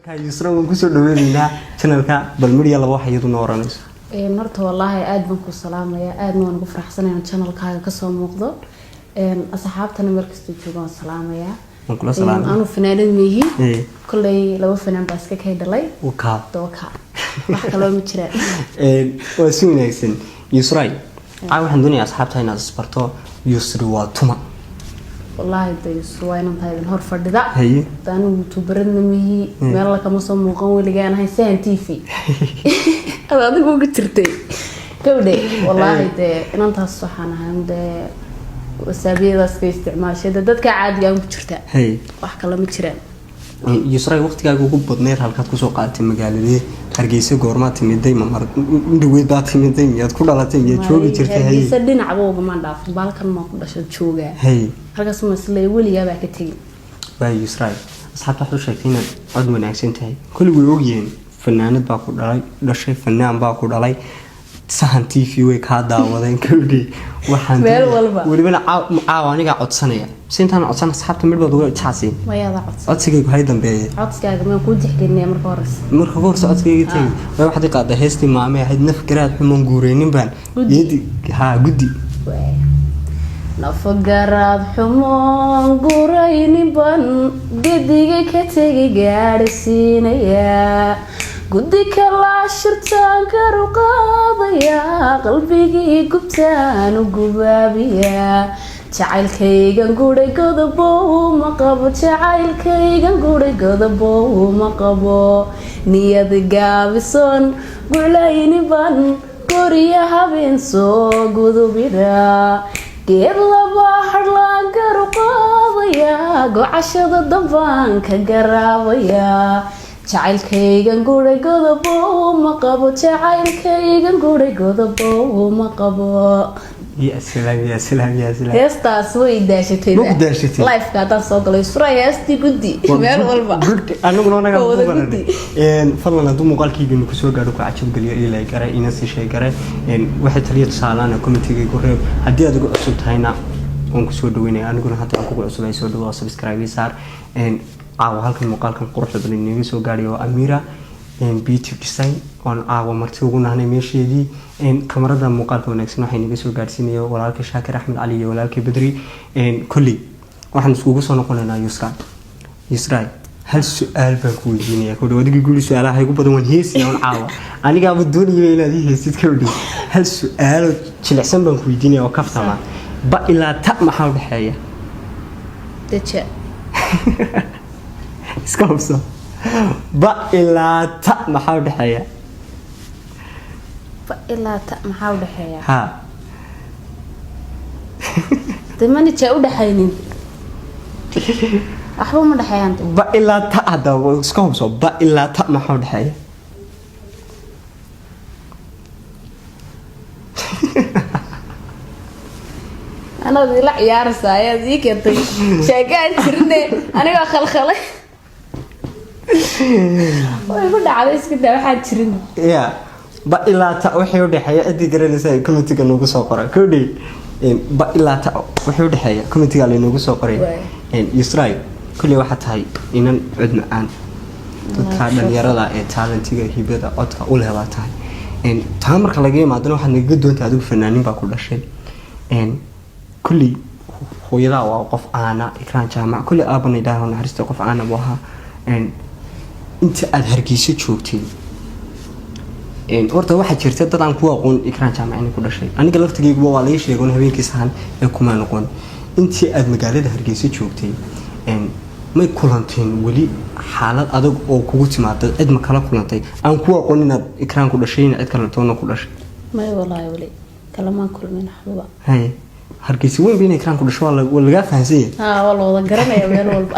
Marka Yusra waan kusoo dhaweynaynaa channelka. Bal midhiya laba wax iyaduna oranayso. Horta wallaahi aada baan ku salaamayaa, aadna waan ugu faraxsanahay inaan channelkaaga kasoo muuqdo. Asxaabtana meel kastoo jooga waan salaamayaa. Waan kula salaamay. Anu fanaanad miihi. Kolley laba fanaan baa iska kay dhalay. Wakaa. Dooka wax kaloo ma jiraan. Waa si wanaagsan, Yusray. Caa waxaan doonayaa asxaabta inaad isbarto. Yusri waa tuma? Wallaahi de Yusuf waa inaan tahay idin hor fadhida. Haye. De anigu youtuberadna mihi, meel kama soo muuqan weligaan ahay. Sahan TV ad adigu uga jirtay gabdhe. Wallaahi dee inantaas waxaan ahay dee wasaabiyadaas ka isticmaashay, dee dadka caadiga aan ku jirta. Wax kale ma jiraan. Yusray, waqtigaaga ugu badneyd halkaad kusoo qaadatay? Magaaladee Hargeysa goormaa timiday? Ma mar indhaweyd baa timiday? Miyaad ku dhalatay? Miyaad joogi jirtay? Haye. Hargeysa dhinacba ugamaan dhaafin, baalkan maan ku dhasho joogaa. Halkaas ma isle weligaa baa ka tegin. Waa Yusray, asxaabta waxaad u sheegtay inaad cod wanaagsan tahay. Kulli way ogyihiin, fanaanad baa ku dhalay, dhashay fanaan baa ku dhalay. Sahan TV way kaa daawadeen kawdhi. Waxaan Meel walba. Welibana caawa anigaa codsanaya. Si intaan codsan, asxaabta midh baad uga jacsiin. Mayaada codsan. Codsigaygu hay dambeeye. Codskaaga maan kuu tixgelinaya marka horeysa. Marka ugu horse codsigayga tegi way. Waxaad i qaaday heestii maamay ahayd, naf garaad xuman guureynin baan. Guddi. Geedi haa, guddi. Nafagaraad xumoon guraynin ban gediga ka tegi gaadhsiinayaa, guddi kalaa shirtaan karu qaadayaa, qalbigii gubtaan u gubaabiyaa, jacaylkaygan guray godobow ma qabo, jacaylkaygan guray godobow ma qabo, niyad gaabisoon guclayni ban goriya habeen soo gudubida, geed laba hadlaan garu qaadayaa, gocashada dambaan ka garaabayaa, jacaylkaygan guray godobow ma qabo, jacaylkaygan guray godobow ma qabo. Ya salaam, ya salaam, ya salaam! Heestaas way daashatay. Ma ku daashatay? Liveka haddaan soo galay, suray heestii guddi meel walba. Guddi anaguna anaga Waa wada ku baranay. guddi. Fadlan hadduu muuqaalkaygiinu kusoo gaadho, ku cajab geliyo, ila gare, ina sii sheeg gare. Waxay taliya tusaalaana commentiga ku reeb. Haddii aad ugu cusub tahayna waan kusoo dhaweynaya. Aniguna hadda aan kugu cusub ay soo dhawo, subscribe ii saar. Caawa halkan muuqaalkan quruxda badan inaga soo gaadhay oo Amira Beauty Design oon caawa marti ugu nahnay meesheedii. Kamarada muuqaalka wanaagsan waxay naga soo gaadhsiinaya walaalka Shaakir Axmed Cali iyo walaalka Bedri. Kolley waxaan iskugu soo noqonaynaa Yusra. Yusra, hal su-aal baan ku weydiinaya. Kowdhi adigii guri su-aalaha igu badan waan heesaya un caawa. Anigaaba doonaya inaad ii heesid. Kowdhi, hal su-aalo jilicsan baan ku weydiinaya oo kaftama. Ba ilaa ta maxaa udhexeeya? Deja. Iska hubso, ba ilaa ta maxaa udhexeeya? Ba ilaa ta maxaa udhexeeya? Ha. De manija udhexaynin, waxba ma dhexeeyaan de. Ba ilaa ta haddaba iska hubso, ba ilaa ta maxaa udhexeeya? Anaad ila ciyaaraysaa, ayaad ii keentay sheeko aan jirine, anigoo khalkhalay way igu dhacday. Iska daa, waxaan jirin. Ya, ba ilaa ta wixii udhexeeya ciddii garanaysa ay commentiga noogu soo qora. Kowdhi, ba ilaa ta wixii udhexeeya commentiga laynoogu soo qoray. Waay. Yusray, kulley waxaa tahay inan cod macaan, dadka dhalinyarada ee talentiga hibada codka u leh baa tahay. Taa marka laga yimaadana, waxaad nagaga doontaa adigu fanaanin baa ku dhashay. Kulley hooyadaa waa qof caana, Ikraan Jaamac. Kulley aabana Ilaahay naxariista qof caana buu ahaa. Inta aada Hargeysa joogtay, horta waxaa jirta dad aan ku aqoon Ikraan Jaamac inay ku dhashay. Aniga laftigayguba waa laga sheegon habeenkii Sahan ee kumaa noqon. Intii aada magaalada Hargeysa joogtay, may kulanteen weli xaalad adag oo kugu timaada? Cid ma kala kulantay aan ku aqoon inaad Ikraan ku dhashay, in cid kale toona ku dhashay? May, walaahi weli kalamaan kulmin waxbaba. Haye, Hargeysa weyn ba inay Ikraan ku dhasho waa lagaa fahansan yahay. Haa, waa la wada garanaya meel walba.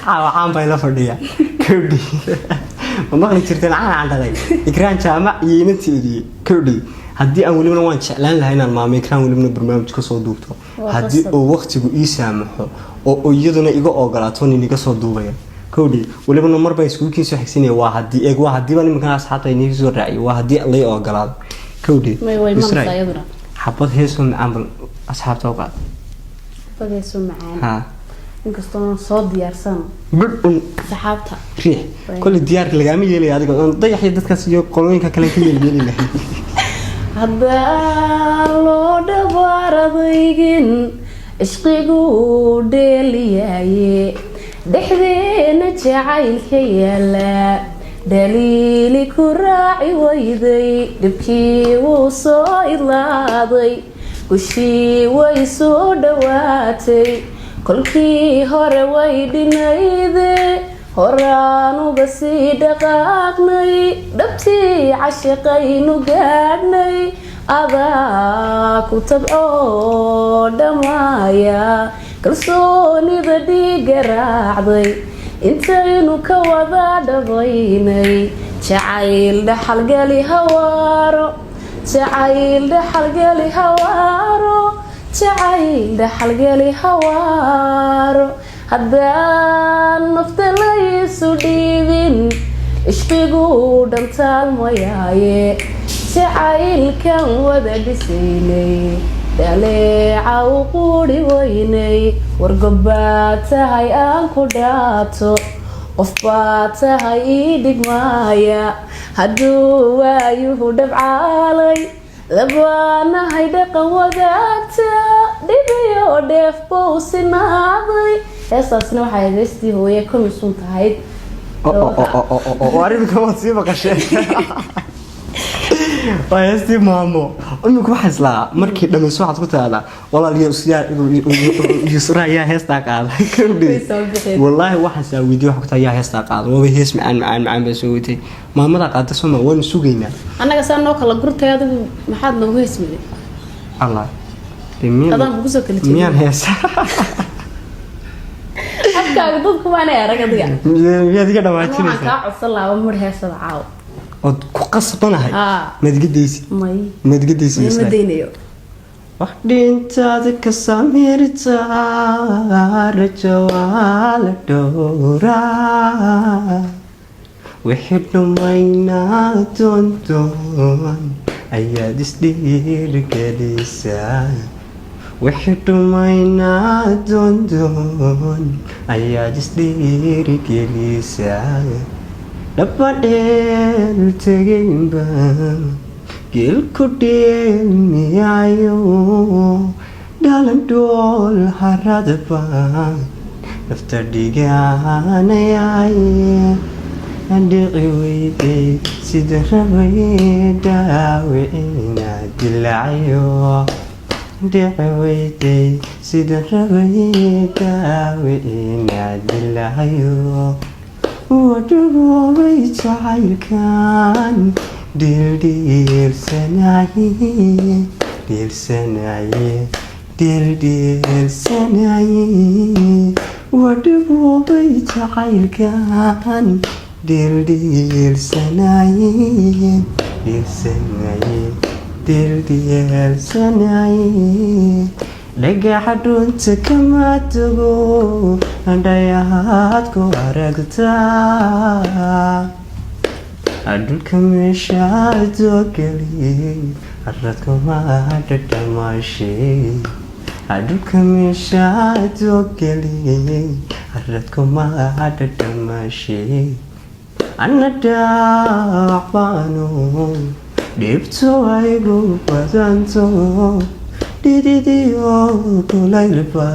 Caawa caan baa ila fadhiya. Kowdhi, ma maqli jirteen caan caan dhalay Ikraan Jaamac iyo inanteedii? Kowdhi, haddii aan welibana waan jeclaan lahaa inaan maamo Ikraan welibana barnaamij kasoo duubto. Waa haddii qasab. uu waqtigu ii saamaxo oo iyaduna iga ogolaato, nin iga soo duubaya. Kowdhi, welibana marbaa iskugu kiin soo xigsanaya. Waa haddii eeg, waa haddiiba nimankan asxaabta inii soo raaciyo, waa haddii lay ogolaado. Kowdhi, May, way Yusra, imanaysaa iyaduna. Xabad heesoo macaan bal asxaabta u qaad. Badeeso macaan. Ha. Inkastoo soo diyaarsan. Bidh un. Saxaabta. Riix kolley, diyaarka lagaama yeelaya adiga oon dayaxyo dadkaas iyo qolooyinka kale ka yeelyeeli lahayd. Haddaan loo dhabaaradaygin ishqigu dheeliyaaye, dhexdeena jacaylka yaala dhaliili ku raaci weyday, dhibkii wuu soo idlaaday, gushii way soo dhawaatay, kolkii hore way dhinayde, horaanuga sii dhaqaaqnay, dhabtii cashiqaynu gaadhnay, adaa ku tabcoo dhammaaya, kalsoonida dhiiga raacday, intaynu ka wada dhabaynay, jacayl dhaxalgali hawaaro, jacayl dhaxalgali hawaaro, jacayl dhaxalgali hawaaro. Haddaan nafta laysu dhiibin ishqigu dhantaalmayaaye, jacaylkan wada dhisaynay dhaleeca u quuri weynay, wargobaad tahay aan ku dhaato, qof baa tahay ii dhigmaaya, hadduu waayuhu dhabcaalay, labaanahay dhaqan wadaagta, dhibiyo dheef bou sinaaday. Heestaasna waxay heestii hooye komisun tahayd. Arrinka waad sii maqasheen, waa heestii maamo. Imika waxaa islaa markii dhamayso waxaad ku tiraahdaa, walaal Yusra ayaa heestaa qaada. Wallaahi waxaasaa weydiye, waxa ku tahay yaa heestaa qaada? Waaba hees macaan macaan macaan baa soo weytay, maamadaa qaada soma, waanu sugaynaa. Annaga saa noo kala gurtay, adigu maxaad noogu hees weyday? Allah. Adaan kugu soo kala jeedin. Miyaan heesa? Afkaaga dadku maanay arag adiga. Miyaad iga Waxaan dhawaajinaysaa? kaa codsan lahaa mar heesada caawa. Ood ku qasbanahay? Haa. Maad iga daysi? May. Maad iga daysi? Ma Yusra? daynayo. Wax dhintaad ka samirtaa, rajo waa la dhowraa, wixii dhumaynaa doondoon ayaad isdhiirigelisaa, wixii dhumaynaa doondoon ayaad isdhiirigelisaa, dhabadheel tegaynba geelku dheelmiyaayo, dhalandhool haradba nafta dhiganayaaye, dhici weyday sida rabay dhaawicina dilaacayo, dhici weyday sida rabay dhaawicina dilaacayo, wadhaboobay jacaylkan dhildhiilsanaye, dhiilsanaye, dhildhiilsanaye, wadhaboobay jacaylkan dhildhiilsanaye, dhiilsanaye, dhildhiilsanaye, dhagaxa dhunta kama tago, dhayahaad ku aragtaa, dhulka meeshaad soo geliyey aradkuma dhadhamaashay, dhulka meeshaad soo geliyey aradkuma dhadhamaashay, ana dhaawac baanu dhibto aygu badanto, dhididiyo kulaylba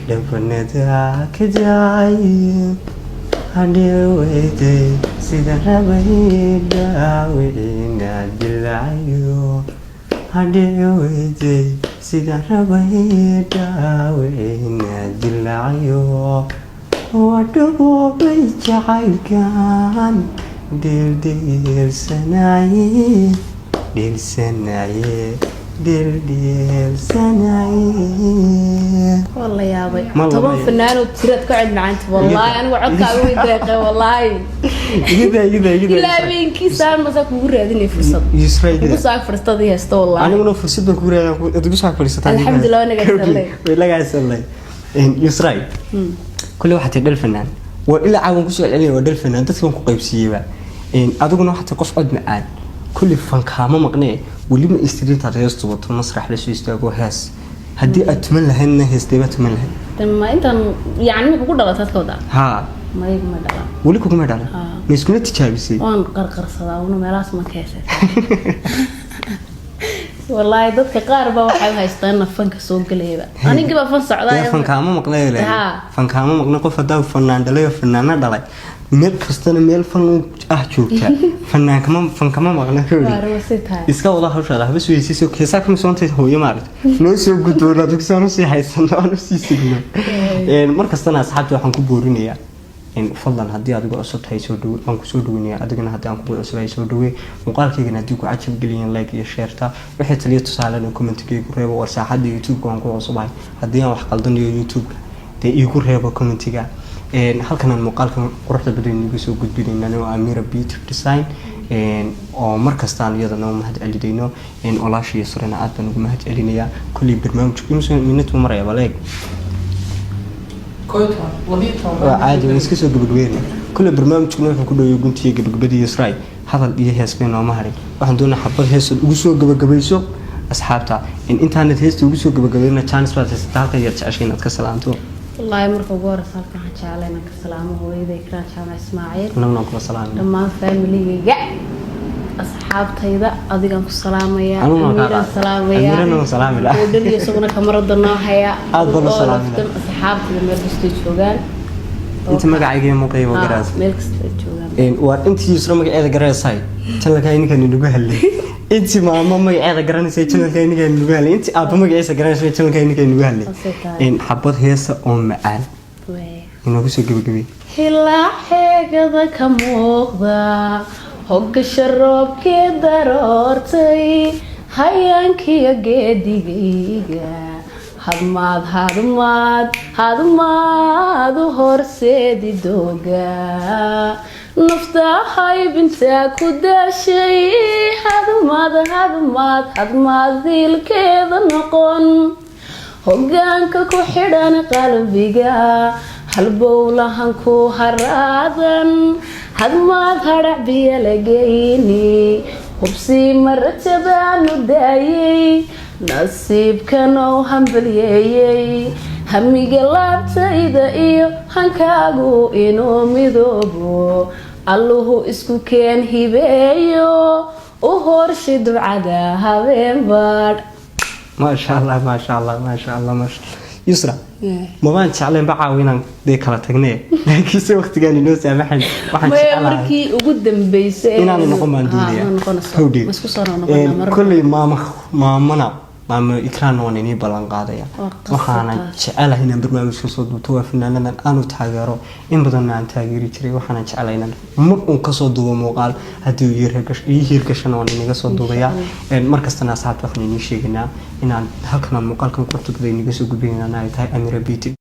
dhabanada ka daay, hadheweyday sida rabay dhaawicina dilaayo, hadheweyday sida rabay dhaawicina dilaayo, wadhaboobay jacaylkan dhildhiilsanaye, dhiilsanaye, dhildhiilsanaye. Waa la yaabay. Ma la 10 yaabay. Fanaanoo tiraad ka cod macaanta, wallaahi anigu codkaaga way deeqay, wallaahi. Igida, igida, igida. Ilaa habeenkii saan masaa kugu raadinay fursad. Yusra, igida. Kugu soo ag fadhiistadii heesta, wallaahi. Aniguna fursad baan kugu raadin, aad igu soo ag fadhiisataa. Alxamdulillah, waa naga sallay. Way lagaa sallay. Yusray, kulle waxaa tahay dhal fanaan, waa ilaa caawan kusoo celinaya, waa dhal fanaan, dadka waan ku qaybsiiyeyba. Adiguna waxaa tahay qof cod macaan, kulli fankaama maqnee, weliba istriintaad hees tubato, masrax la soo istaago hees. Haddii aad tuman lahaydna, heesteeba tuman lahayd? De ma intaan yacni ma kugu dhalatay ka wadaa? Haa. Mayg ma dhalan. Weli kuguma dhalan? Haa. Ma iskuna tijaabisay? Waan qarqarsadaa una, meelahaas ma ka heesay. Wallaahi dadka qaar baa waxay u haystaan inaan fanka soo gelayba, anigii baa fan socdaa. Dee fankaama maqlay. Haa. Fankaama maqlay. Qof haddaa fanaan dhalay oo fanaano dhalay, meel kastana meel fan u ah joogta, fanaankama fankama maqla. Waa si tahay. Iska wada hawshaada haba sugaysiiso. Heesaa kama soontay hooyo, maaragta noo soo gudboon adigu saan usii haysano, aan usii signo. Mar kastana asxaabta waxaan ku boorinayaa in fadlan haddii adigu cusub tahay soo dhawe, waan kusoo dhaweynaya. Adigana haddii aan kugu cusub soo dhawe. Muuqaalkaygana haddii ku cajab geliyeen, like iyo share-ta. Wixii taliya tusaalena comment-igaygu reebo. War saaxadda YouTube-ka waan ku cusubahay, haddii aan wax qaldanayo YouTube-ka dee iigu reebo comment-iga. Halkan aan muuqaalkan quruxda badan iigu soo gudbinaynaa oo Amira Beauty Design, oo mar kastaan iyadana u mahad celinayno. Olaasha iyo surena aad baan ugu mahad celinayaa. Kolley barnaamijku imse minute maraya? Baleeg. 11, 12. Waa caadi, waan iska soo gabagabeynaa. Kolley barnaamijkuna wuxuu ku dhoweyay guntiga gabagabadii. Israel, hadal iyo hees bay nooma harin. Waxaan doonaa xabad heesood ugu soo gabagabayso asxaabta. In intaanad heesta ugu soo gabagabayna, chance baad haysataa halkan yar jeceshay inaad ka salaanto. Wallaahi marka ugu horeysa halkan waxaan jeclay inaan ka salaamo hooyaday Ikraan Jaamac Ismaaciil. Annaguna aan kula salaamina. Dhammaan familigayga, asxaabtayda, adigaan ku salaamaya. Aniguna waan kaa Amiiraan qaaday. salaamaya. Amiirana waan salaami lahaa. Boodhal iyo isaguna kamarada noo haya. Aad baan u All of salaami them, lahaa. asxaabtayda meel kastay joogaan. Inta magacayga iyo muuqayga garaas. Meel kasta ay joogaan. Waa intii Yusra magaceeda garanaysay, channel-ka ninkan inagu hadlay. Intii maamo magaceeda garanaysay, channel-ka ninkan inagu hadlay. Intii aabba magaciisa garanaysay, channel-ka ninkan inagu hadlay. Saasay tahay. Xabad heesa oo macaan Way. inoogu soo gabagabay. Hilaaxeegada ka muuqda, hoggasha roobkee daroortay, hayaankiyo geedigayga, hadmaad hadmaad hadmaad u horseedi dooga, nafta haybintaa ku daashay, hadmaad hadmaad hadmaad hiilkeeda noqon, hogaanka ku xidhan qalbiga, halbowlahan ku haraadan, hadmaad hadhac biyo la geyni, hubsii marajadaanu daayay, nasiibkan oo hambalyeeyey, hamiga laabtayda iyo hankaagu inuu midoobo, Alluhu isku keen hibeeyo, u horshi ducada habeen badh. Maasha Allah, maasha Allah, maasha Allah, maasha Yusra. Mabaan jeclayn ba caawa inaan dee kala tagne, laakiinse waqtigaan inoo saamaxayn. Waxaan Maya, jeclahay markii ugu dambeysay inaanu noqon baan doonaya. Ma noqonayso. Howdhe. Ma isku soo noqonaa mar. Kolley maama, maamana, maamo Ikraanna waan inii ballan qaadaya. Waa qasab Waxaana taas. jecelahay inaan barnaamijka soo duubto. Waa fanaanadan aanu taageero, in badanna aan taageeri jiray. Waxaana jecelahay inaan mar uun kasoo duubo muuqaal. Haddii uu ii hirgashana waan inaga soo duubayaa. Mar kastana asxaabta waxaan inii sheegaynaa inaan halkan aan muuqaalkan quruxda badan inaga soo gudbinaynaa ay tahay Amira Beauty.